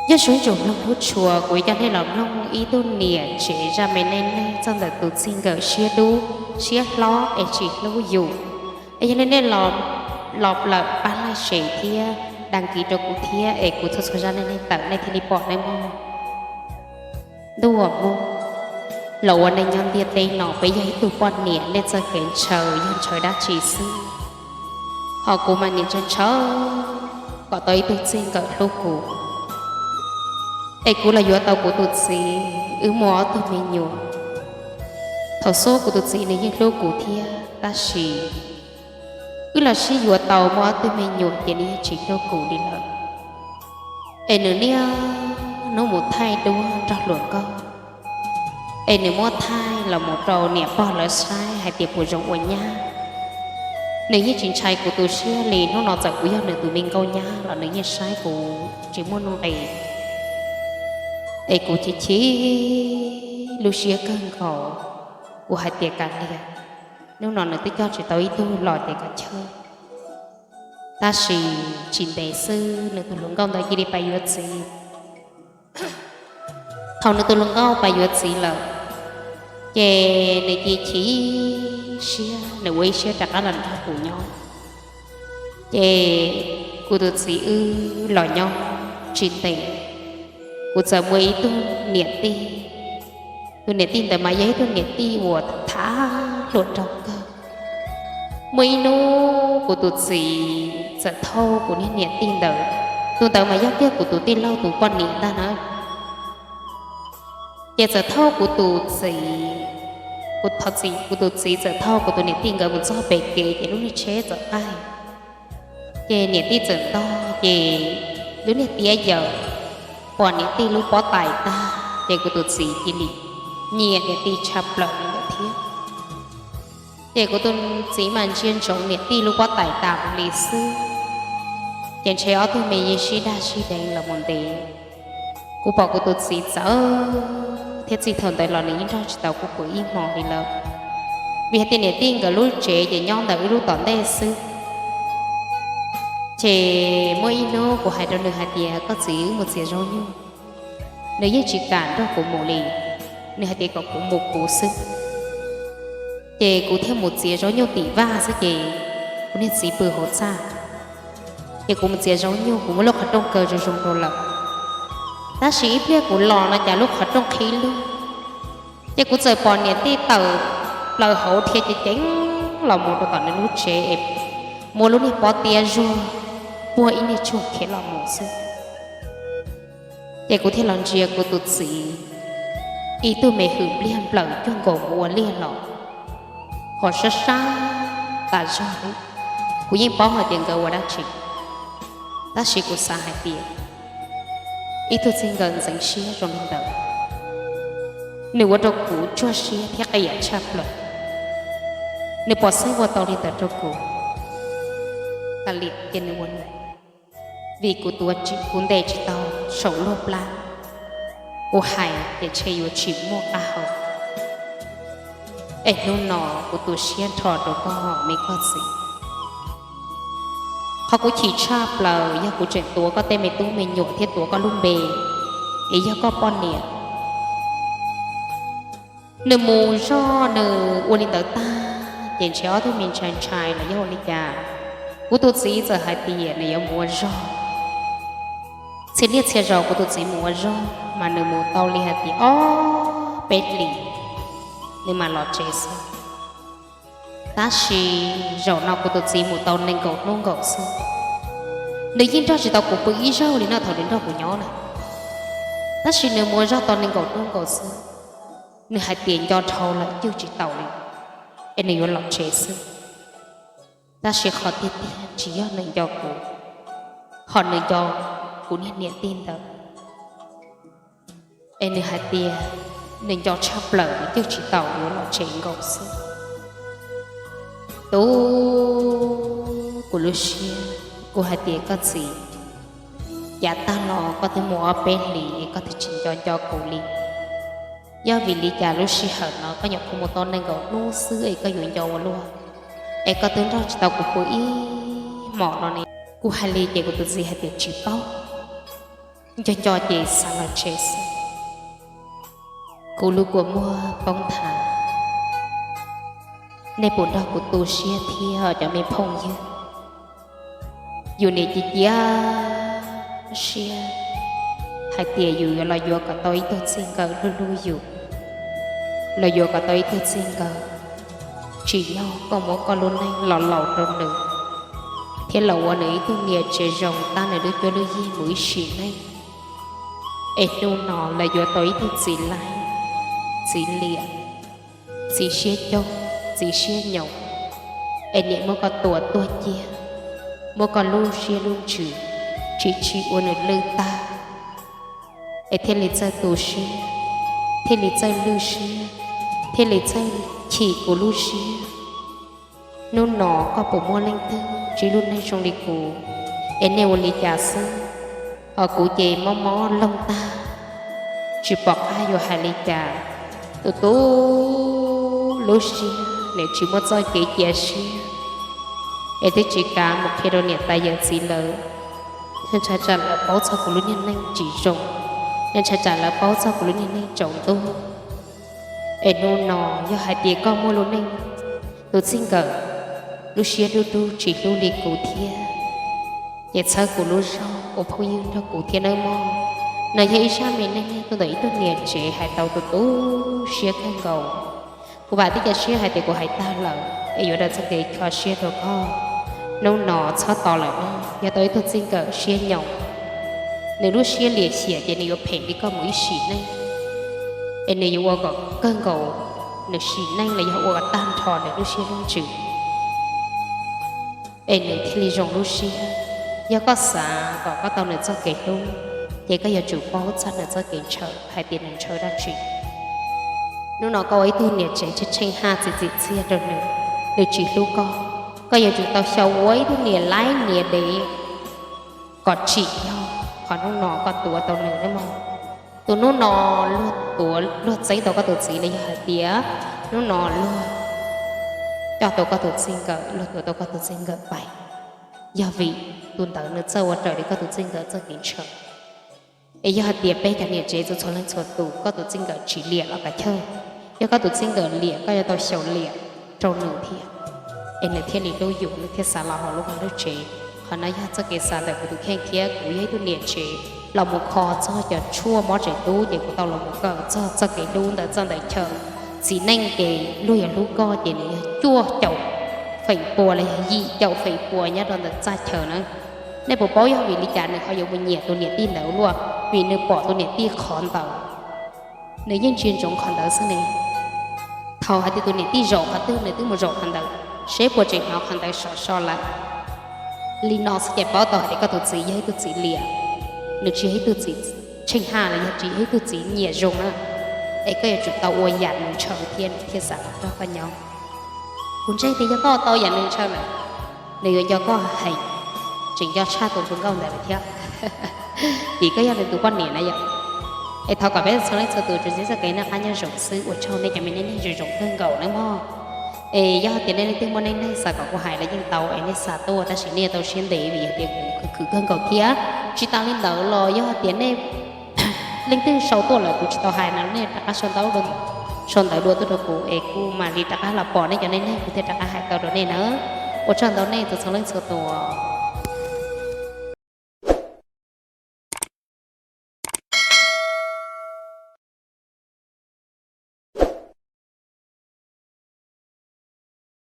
Nyob zoo ib tsoom mloog hlub tshua, kuv yuav coj nej los mloog ib tug niam tsev zaj me neej neeg txog ntawm tus txij nkawm siab dub siab hlob es tsis hlub yus. Es yog nej los, los plaws pab like, share thiab đăng ký rau kuv thiab es kuv txhua txhua zaj neej neeg tawm nej thiaj li pom nawb mog. Ntuj uas Hmoob, los ua neej nyob ntiaj teb no peb yog ib tug poj niam, nej txoj kev ntshaw yog ntshaw dab tsi xwb? Ho kuv mas nim ntshaw ntshaw kom tau ib tug txij nkawm hlub kuv, es kuv los yuav tau kuv tus txiv, wb muaj ob tug me nyuam. Thaum xub kuv tus txiv nws yeej hlub kuv thiab, tab sis wb los sib yuav tau muaj ob tug me nyuam ces nws yeej tsis hlub kuv li lawm. Es nws niaj hnub mus thaij duab nrog hluas nkauj, es nws muab thaij los mus rau niam pog lawv saib hais tias puas zoo ua nyab. Nws yeej tsis ntshai kuv tu siab li, hnub no txawm kuv yog nws tus me nkauj nyab los nws yeej saib kuv tsis muaj nuj nqis. Es kuv chim chim lub siab kawg nkaus, kuv hais tias kav liam, hnub no nws twb coj tsis tau ib tug los ces kav chawj. Tab sis tsis ntev xwb nws tus hluas nkauj ntawd cia li pais yuav txiv. Thaum nws tus hluas nkauj pais yuav txiv lawm, ces nws cia li chim siab, nws ua ib siab rov qab los nrog kuv nyob. Ces kuv tus txiv wb los nyob tsis ntev, kuv txawm muaj ib tug niam tij. Tus niam tij ntawd mas yog ib tug niam tij uas tham hluas nraug kawg. Muaj ib hnub kuv tus txiv txawm thauj kuv niag niam tij ntawd, tus ntawd mas yog kiag kuv tus tij laug tus poj niam ntag na. Ces txawm thauj kuv tus txiv, kuv, kuv tus txiv txawm thauj kuv tus niam tij nkawd mus txog pem kev ces lub niag tsheb txawm qaij. Ces niam tij txawm ntog ces lub niag tiab yaws pom niam tij lub pob tais tag, ces kuv tus txiv cia li nyiam niam tij tshaj plaws li lawm thiab. Ces kuv tus txiv mas ntsia ntsoov niam tij lub pob tais tas li xwb, ces ntshe ob tug me yeej sib dag sib deev los mus ntev. Kuv pom kuv tus txiv txawv thiab, txij thaum ntawd los nws yeej nrog tsis tau kuv pw ib hmos li lawm, vim hais tias niam tij nkawd lub tsev ces nyob ntawm wb lub tom ntej xwb. Ces muaj ib hnub kuv hais rau nws hais tias, koj txiv, wb mus txiav zaub nyuj. Nws yeej tsis kam nrog kuv mus li, nws hais tias kom kuv mus kuv xwb. Ces kuv thiaj mus txiav zaub nyuj tim vaj xwb ces kuv niag txiv pw hauv txaj. Ces kuv mus txiav zaub nyuj, kuv muab lub qhov rooj kaw zoo zoo rau lawm. Tab sis ib pliag kuv los no cas lub qhov rooj qhib lug, ces kuv txawm pom niam tij tawm plaws hauv dhia ceev ceev los mus rau tom nws lub tsev es muab lub niag pob tiab zuag puag ib niag tshuaj khiav los mus xwb. Ces kuv thiaj los ntsia kuv tus txiv, ib tug me hwm pliag nplawm cuag nkaus mus ua liaj los, ho sab sab tas zog li. Kuv yeej paub hais tias nkawd ua dab tsi, tab sis kuv xav hais tias ib tug txij nkawm ntxeev siab zoo li ntawd, nws ua rau kuv tsuag siab thiab qias tshaj plaws. Nws pom xeeb ua tau li ntawd rau kuv, kav liam cia nws ua nws, vim kuv tuav tsis, kuv ntes tsis tau saum luag plab, kuv hais ces ntshe yuav tsis muaj qab hau. Es hnub no kuv tu siab nrho rau koj me koj txiv. Qhov kuv chim tshaj plaws yog kuv tseem tuav koj tej me tub me nyuam thiab tuav koj lub npe, es yog koj poj niam. Nws mus zog nws ua li ntawd tag ces ntshe ob tug me ntshai ntshai los yog ua li cas, kuv tus txiv txawm hais tias nws yuav mus ua zog. Txhia niaj txhia zaus kuv tus txiv mus ua zog mas nws mus tau li hais tias ob peb hlis nws mam los tsev xwb. Tab sis zaum no kuv tus txiv mus tau nees nkaum hnub nkaus xwb. Nws yeej nrog tsis tau kuv pw ib zaug li no thaum nws nrog kuv nyob na, tab sis nws mus ua zog tau nees nkaum hnub nkaus xwb. Nws hais tias nco dhau lawm cwj tsis taus li, es nws yuav los tsev xwb. Tab sis qhov tiag tiag tsis yog nws nco kuv, ho nws nco kuv niag niam tij ntawd. Es nws hais tias nws nco tshaj plaws nws cwj tsis taus yuav los tsev nkaus xwb. Tub, kuv lub siab, kuv hais tias koj txiv, yav tag los koj twb mus ob peb hlis es koj twb tsis nco nco kuv li. Yog vim li cas lub sij hawm no koj nyuam qhuav mus tau nees nkaum hnub xwb es koj yuav nco ua luaj, es koj twb nrog tsis tau kuv pw ib hmos no ne? Kuv hais li ces kuv tus txiv hais tias tsis paub. Nco nco ces xav los tsev xwb. Kuv lub kua muag poob nthav, nej puas nrog kuv tu siab thiab cov me phooj ywg? Yus nim cia cia siab hais tias yus yuav los yuav kom tau ib tug txij nkawm hlub hlub yus, los yuav kom tau ib tug txij nkawm tsim nyog koj muab koj lub neej los laus rau nws, thiab los ua nws ib tug niam tsev zoo tab nws lub cuab lub yig mus ib sim neej. Es hnub no los yuav tau ib tug txiv laib, txiv liam, txiv siab coob, txiv siab nyoos, es niam muab koj tua tuag ciaj, muab koj lub siab lub ntsws tsis tsis ua nws lwj tag, es thiaj li txawj tu siab, thiaj li txawj lwj siab, thiaj li txawj chim kuv lub siab. Hnub no koj puas muaj leej twg ntsib lub neej zoo li kuv, es nej ua li cas xwb? Ho kuv ces mob mob loog tag, tsis pom qab yuav hais li cas. Tus tub lub siab nws tsis muaj txoj kev cia siab, es twb tsis kam mus qhia rau niam tais yawm txiv lawv. Ntshai tsam lawv paub txog kuv lub niag neej tsis zoo, ntshai tsam lawv paub txog kuv lub niag neej tsaus ntuj. Es hnub no yog hais tias koj muaj lub neej, tus txij nkawm lub siab dub dub tsis hlub li kuv thiab, ces txhawb kuv lub zog ua phooj ywg nrog kuv thiab nawb mog. No yog ib zaj me neej neeg tuaj ntawm ib tug niam tsev hais tau tu tu siab kawg nkaus. Kuv vam thiab cia siab hais tias kuv hais tag lawm es yuav daws txoj kev kho siab rau koj. Hnub no txhob tos lawm mog, yog tau ib tug txij nkawm siab nyoos, nws lub siab liam xiam ces nws yuav phem li koj mus ib sim neej, es nws yuav ua kom kawg nkaus nws sim neej los yog ua kom tag nrho nws lub siab lub ntsws, es nws thiaj li zoo lub siab. Yog koj xav kom koj tau nws txoj kev hlub, ces koj yuav tsum paub txog nws txoj kev ntshaw hais tias nws ntshaw dab tsi. Hnub no koj ua ib tug niam tsev tsheej tsheej haj txiv txiv txiag rau nws, nws tsis hlub koj, koj yuav tsum tau xyaum ua ib tug niam laib niam dev kom tsim nyog qhov hnub no koj tuav tau nws nawb mog. Tus hnub no luag tuav luag txeeb tau koj tus txiv los yog hais tias hnub no luag coj tau koj tus txij nkawm, luag tuav tau koj tus txij nkawm pais, yog vim tus ntawd nws txawj ua raws li koj tus txij nkawm txoj kev ntshaw. Es yog hais tias peb cov niam tsev txhua txhua leej txhua tus koj tus txij nkawm tsis liam los kav chawj, yog koj tus txij nkawm liam koj yuav tau xyaum liam rau nws thiab, es nws thiaj li hlub yus, nws thiaj xav los hauv lub vaj lub tsev. Qhov no yog txoj kev xav ntawm kuv tus kheej thiab kuv yog ib tug niam tsev los mus kho txog cov tshuaj mob tsev tub ces kuv tau los mus kawm txog txoj kev hlub ntawm txoj ntawm chaw. Txiv neej ces luag yog hlub koj ces nws yog cuaj caum feem pua los yog yim caum feem pua nyob rau ntawm txaj chaw na. Nej puas paub yog vim li cas nws ho yuav mus nyiam tus niam tij ntawd luaj? Vim nws pom tus niam tij qhov ntawd, nws yeej ntsia ntsoov qhov ntawd xwb ne. Thaum hais tias tus niam tij zaum qhov twg nws twb mus zaum qhov ntawd, seb puas tseem hnov qhov ntawd sov so lawm. Li no xwb ces paub tau hais tias koj tus txiv yog ib tug txiv liam, nws tsis yog ib tug txiv tsheej haj los yog tsis yog ib tug txiv nyiam zoo na. Es koj yuav tsum tau ua yam nws ntshaw thiab nws thiaj xav los nrog koj nyob. Kuv ntseeg tias yog koj tau yam nws ntshaw lawm, nws yuav nco koj heev, tseem nco tshaj tus hluas nkauj ntawd lawm thiab, vim koj yog nws tus poj niam na yom. Es thov kom peb txhua leej txhua tus tsuas ntsib txoj kev noj qab nyob zoo xwb, ua tsaug nej cov me neej neeg zoo zoo kawg nkaus nawb mog. Es yog tias nej leej twg muaj neej neeg xav kom kuv hais los yeej tau, es nej xa tuaj tab sis nej yuav tau siab ntev vim yog tias kuv khwv khwv kawg nkaus thiab. Tsis tas li ntawd los yog tias nej leej twg sau tuaj lawm kuv tsis tau hais no nej rov qab sau ntawv, sau ntawv dua tuaj rau kuv es kuv mam li rov qab los pom nej cov neej neeg kuv thiaj rov qab hais tau rau nej na. Ua tsaug ntau nej txhua txhua leej txhua tus.